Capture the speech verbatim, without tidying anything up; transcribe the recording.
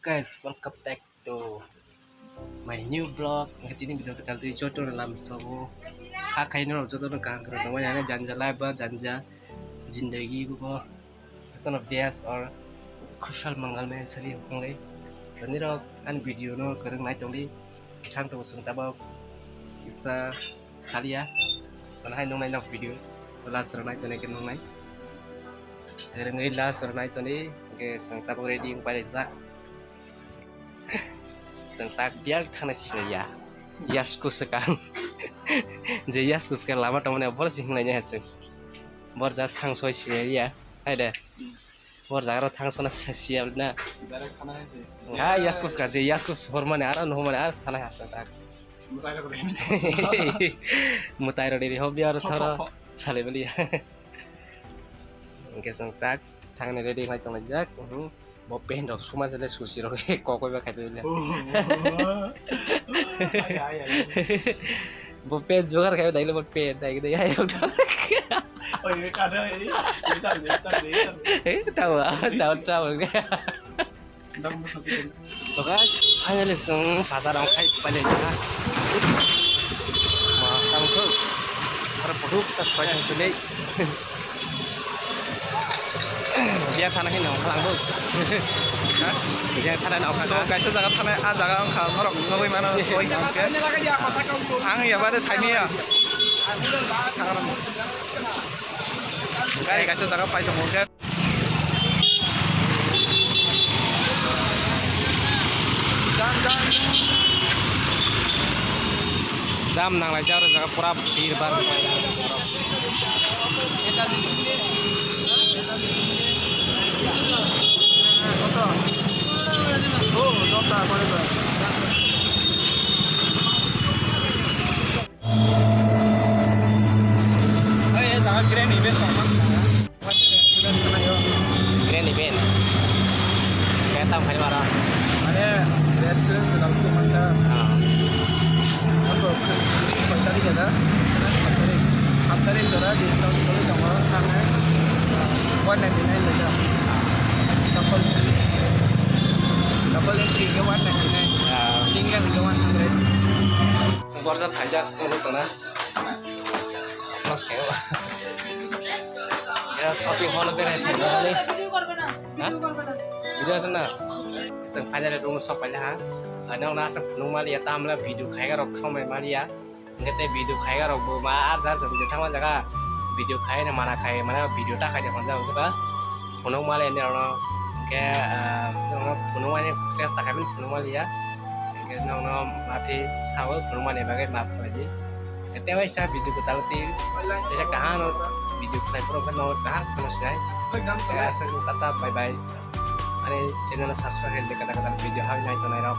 Guys, welcome back to my new vlog. Hwnkhe tini video kwtal twi joto no lam sobo. Kha khaino rok joto no kaham kwrwng tongmani, ani janja life ba janja jindagi bo joto no best or khushal mangal mai sani hwnwi. Tini rok ani video no kwrwng nai tongdi. Thang tongo chwng tabok kisa salia. Kono hai nungnai nok video. Last rok nai tonwi khe nungnai. Rwngwi last rok nai toni. Hwnkhe chwng tabok ready wng paijak. Chwng tak biyak thangna sinai ya. Yasku swkang. Je yasku swkang lama tongmani bor si hinglai nai chwng. Bor just thang soi sinai ya. Hai de. Bor jaga rok thang sona sa siya na. Direct thana hai se. Ha, yasku swkang je yasku hormani aro nuhumani aro thana hai chwng tak. Mutai rok de. Mutai rok de hobi aro thoro. Salai bali. Hwnkhe chwng tak thangni ready khai tonglaijak. Mhm. Bo pen rok suma jale susi rok kokoi ba khai tonglaijak. Bo pen jugar khai daile bo pen dai dai hai rok. Oi, kada hai. Ita, ita, ita. Eh, tawa, tawa, tawa. To guys, finally chwng bazar rok khai pailai kha. Ma tang kho. Aro phutuk sa soi tang sui. Biya thana hin nong khalang bo. Ha? Biya thana nong kha. So, kaisa jaga thana, a jaga wng kha, norok nugwi mano, soi kha hwnkhe. Ang ya bare saimia. Gari kaisa jaga pai tongo hwnkhe. Jam nanglaijak oro jaga pura bir bar. Oi, jaga grand event tongma. Grand event. Kaya tam khai mara. Mane restaurant se dalam tu mangga. Ah. Apa? Paisa di kada? Paisa di. Paisa di kada? Discount kalau kamu orang kan, eh, one ninety nine aja. Double. Double entry ke one ninety nine. Ah. Single ke one hundred. Borja thaijak, ano tona. Mas kayo. Ya, shopping hall berai thangna ni. Ha? Video na. Chwng finally room sok paina ha. Ano na sa phunuk mali ya, tamla video khaiga rok somai mali ya. Hwnkhe tei video khaiga rok bo ma ar ja je thangma jaga video khai na mana khai, mana video ta khai de honja hwnkhe ba phunuk mali ni rok hwnkhe, ah, phunuk mani chesta khai phunuk mali ya. Hwnkhe nokno mafi sao phunuk mani bagwi maf khlai di. Hwnkhe tei waisa video kwtal twi kaisa kaham no video khlai phuru hwnkhe no kaham kheno sinai. Hwnkhe aswk tata bye bye. Ani channel subscribe khe kada kada video hai nai tonai rok.